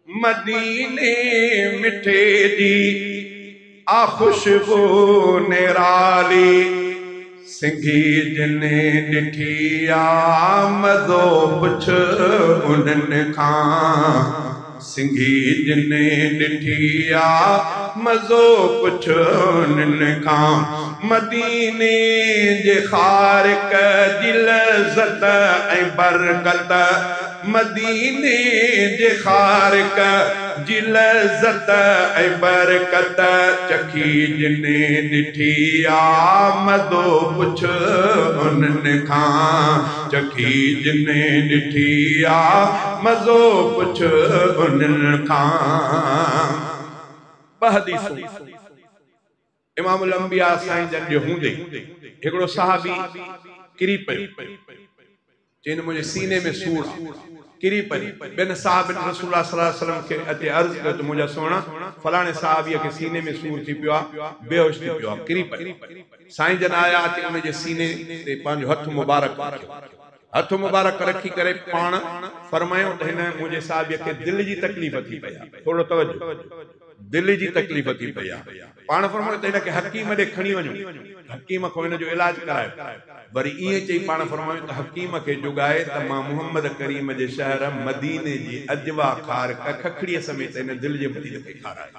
मदीने मिठे जी आ खुशबू निराली, सिंघी जिने ॾिठी आ मज़ो पुछ उन्हनि खां, सिंघी जिने ॾिठी आ मज़ो पुछ उन्हनि खां। मदीने जे खारिक जी लज़त ऐं बरकत, मदीने जे खारिक जी लज़त ऐं बरकत, चखी जिने ॾिठी आ मज़ो पुछ उन्हनि खां, चखी जिने ॾिठी आ मज़ो पुछ उन्हनि खां। ॿ हदीसूं इमामुल अंबिया साईं जन जे हूंदे हिकिड़ो सहाबी किरी पियो, चई मुंहिंजे सीने में सूर आहे, किरी पई। ॿिनि साहबनि रसूलुल्लाह सल्लल्लाहु अलैहि वसल्लम खे अचे अर्ज़ कयो त मुंहिंजा सुहिणा, फलाणे साहबीअ खे सीने में सूर थी पियो आहे, बेहोश थी पियो आहे, किरी पई। साईं जन आया अचे उनजे सीने ते पंहिंजो हथु मुबारक रखियो, हथु मुबारक रखी करे पाण फरमायो त हिन मुंहिंजे साहबीअ खे दिलि जी तकलीफ़ थी पई आहे। थोरो तवजो, दिलि जी तकलीफ़ थी पई आहे। पाण फरमायो त हिनखे हकीम ॾे खणी वञो, हकीम खां हिन जो इलाज करायो। वरी ईअं चई पाण फरमायो त हकीम खे जुगाए त मां मोहम्मद करीम जे शहर मदीने जी अजवा खारक खखड़ीअ समेत हिन दिलि जे मरीज़ खे खाराए।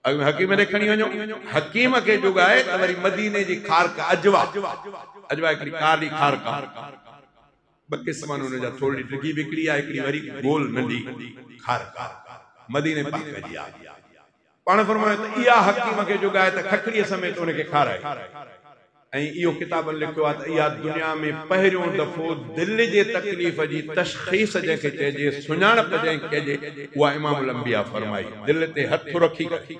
अॻु में हकीम ॾे खणी वञो, हकीम खे जुगाए त वरी मदीने जी खारक अजवा, अजवा हिकिड़ी काली खारक आहे, ॿ क़िस्म आहिनि हुनजा, थोरी डिघी बि हिकिड़ी आहे, हिकिड़ी वरी गोल नंढी खारक आहे, मदीने पाक जी आहे। पाण फरमायो त इहा हकीम खे जुगाए त खखड़ीअ समेत हुनखे खाराए। ऐं इहो किताबनि लिखियो आहे त इहा दुनिया में पहिरियों दफ़ो दिलि जे तकलीफ़ जी तशख़ीस जंहिंखे चइजे, सुञाणप जंहिंखे चइजे, उहा इमामुल अंबिया फरमाई। दिलि ते हथु रखी करे,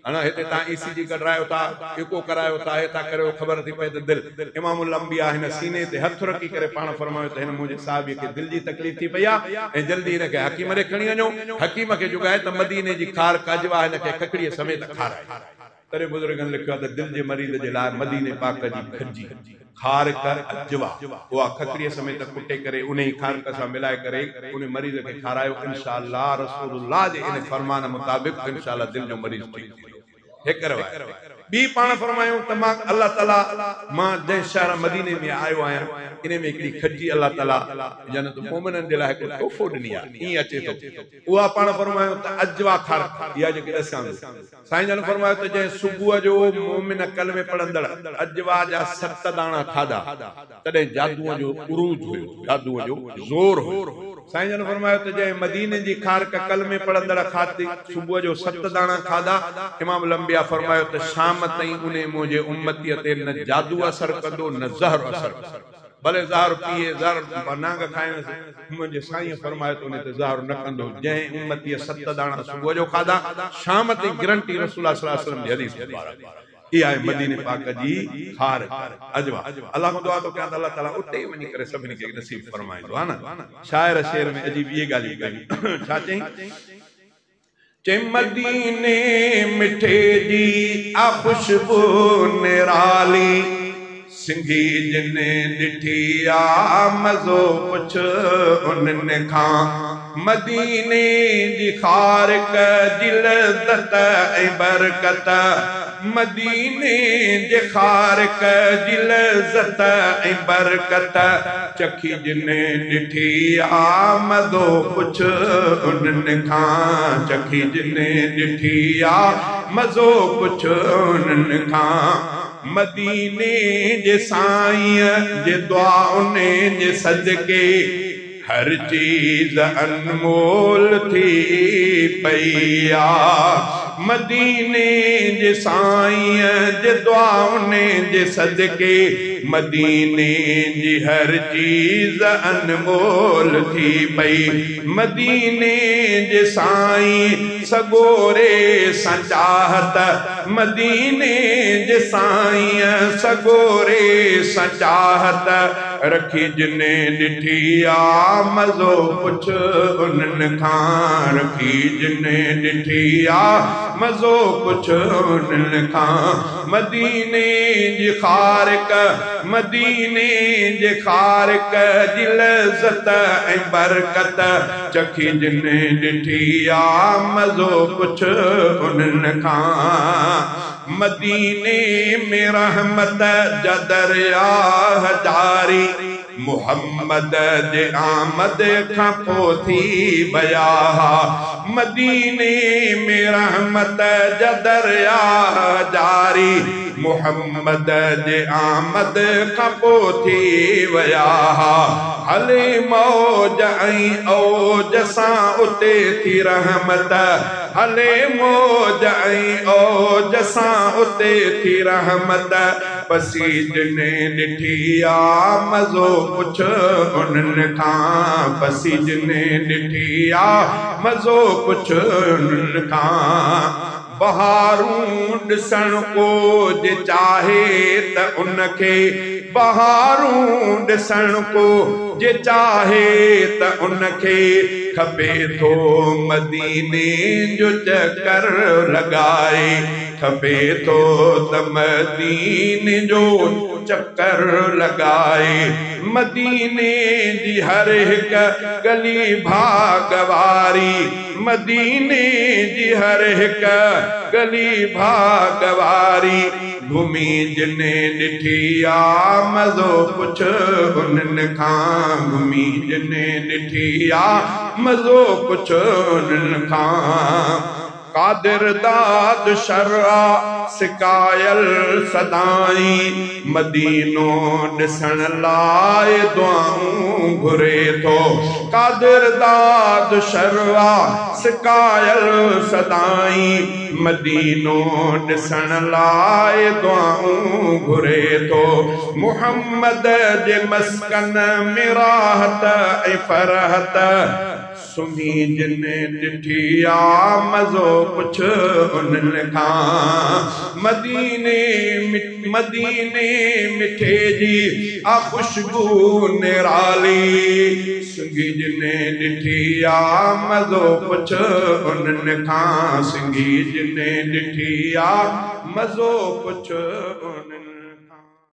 हा हिते तव्हां ECG कढारायो था, इको करायो था, हे था करियो, ख़बर थी पए त दिलि। इमामुल अंबिया हिन सीने ते हथु रखी करे पाण फरमायो त हिन मुंहिंजे साहबीअ खे दिलि जी तकलीफ़ थी पई आहे ऐं जल्दी हिनखे हकीम ॾे खणी वञो, हकीम खे जुगाए त मदीने जी खारक अजवा हिनखे खखड़ीअ समेत खाराए। तॾहिं बुज़ुर्गनि लिखियो आहे त दिलि जे मरीज़ जे लाइ मदीने पाक जी खजी खारक अजवा उहा खखड़ीअ समेत कुटे करे उन ई खारक सां मिलाए करे उन मरीज़ खे खारायो, इंशाअल्लाह रसूलुल्लाह जे इन फरमान मुताबिक़ इंशाअल्लाह दिलि जो मरीज़ ठीकु थींदो। हिकु रवायत ॿी पाण फरमायूं त मां अल्लाह ताला मां जंहिं शहर मदीने में आयो आहियां इन में हिकिड़ी खजी अल्लाह ताला जन्नत मोमिननि जे लाइ हिकिड़ो तोहफ़ो ॾिनी आहे, ईअं अचे थो। उहा पाण फरमायो त अजवा खारक इहा जेकी ॾिसां थो। साईं जन फरमायो त जंहिं सुबुह जो मोमिन कलमे पढ़ंदड़ अजवा जा 7 दाणा खाधा, तॾहिं जादूअ जो उरूज हुयो, जादूअ जो ज़ोर हुयो। साईं जन फरमायो त जंहिं मदीने जी खारक कलमे पढ़ंदड़ खाधी, सुबुह जो 7 दाणा खाधा, इमामुल अंबिया फरमायो त शाम ताईं उन मुंहिंजे उम्मतीअ ते न जादू असर कंदो न ज़हर असर कंदो, भले ज़हर पीए, ज़हर नांग खाइणुसि, मुंहिंजे साईं फरमायो त उन ते ज़हर न कंदो। जंहिं उम्मतीअ 7 दाणा सुबुह जो खाधा, शाम ताईं गारंटी रसूलुल्लाह सल्लल्लाहु अलैहि वसल्लम जी हदीस मुबारक। इहा आहे मदीने पाक जी खारक अजवा। अल्लाह खां दुआ थो कयां त अल्लाह ताला उते ई वञी करे सभिनी खे नसीब फरमाईंदो आहे न। शाइर शेर में अजीब इहे ॻाल्हियूं कयूं, छा चई? चई मदीने मिठे जी आ ख़ुशबू निराली, सिंघी जिने ॾिठी आ मज़ो पुछ उन्हनि खां, मदीने जी खारक जी लज़त ऐं बरकत, मदीने जे खारक जी लज़त ऐं बरकत, चखी जिने ॾिठी आ मज़ो पुछ उन्हनि खां, चखी जिने ॾिठी आ मज़ो पुछ उन्हनि खां। मदीने जे साईं जे दुआउनि जे सदके हर चीज़ अनमोल थी पई आ, मदीने जे साईं जे दुआउनि जे सदके मदीने जी हर चीज़ अनमोल थी पई, मदीने जे साईं सगोरे सां चाहत مديني جي سائينءَ سڳوري سان چاهت رکي جني ڏٺي آ مزو پڇ انهن کان رکي جني ڏٺي آ مزو پڇ انهن کان مديني جي خارڪ مديني جي خارڪ جي لذت ۽ برڪت چکي جني ڏٺي آ مزو پڇ انهن کان مديني ۾ رحمت جا درياهه جاري محمد جي آمد کان پوءِ ٿي ويا مديني ۾ رحمت جا درياهه جاري محمد جي آمد کان پوءِ ٿي ويا هلي موج ۽ اوج سان اتي ٿي رحمت هلي موج ۽ اوج سان اتي ٿي رحمت پسي جني ڏٺي آ مزو پڇ انهن کان پسي جني ڏٺي آ مزو پڇ انهن کان بهارون ڏسڻ ڪو جي چاهي ته ان کي بهارون ڏسڻ ڪو جي چاهي ته ان کي کپي ٿو مديني جو چڪر لڳائي کپي ٿو ته مديني جو چڪر لڳائي مديني جي هر هڪ ڳلي ڀاڳ واري مديني جي هر هڪ ڳلي ڀاڳ واري گهمي جني ڏٺي آ مزو پڇ انهن کان گهمي جني ڏٺي آ مزو پڇ انهن کان क़ादिर داد شرع سڪايل سدائين مدينو ڏسڻ لاءِ دعائون گهري ٿو क़ादिر داد شرع سڪايل سدائين مدينو ڏسڻ لاءِ دعائون گهري ٿو محمد جي مسڪن ۾ راحت ۽ فرحت سمهي جني ڏٺي آ مزو پڇ انهن کان مديني مديني مٺي جي آ خوشبو نرالي سنگهي جني ڏٺي آ مزو پڇ انهن کان سنگهي جني ڏٺي آ مزو پڇ انهن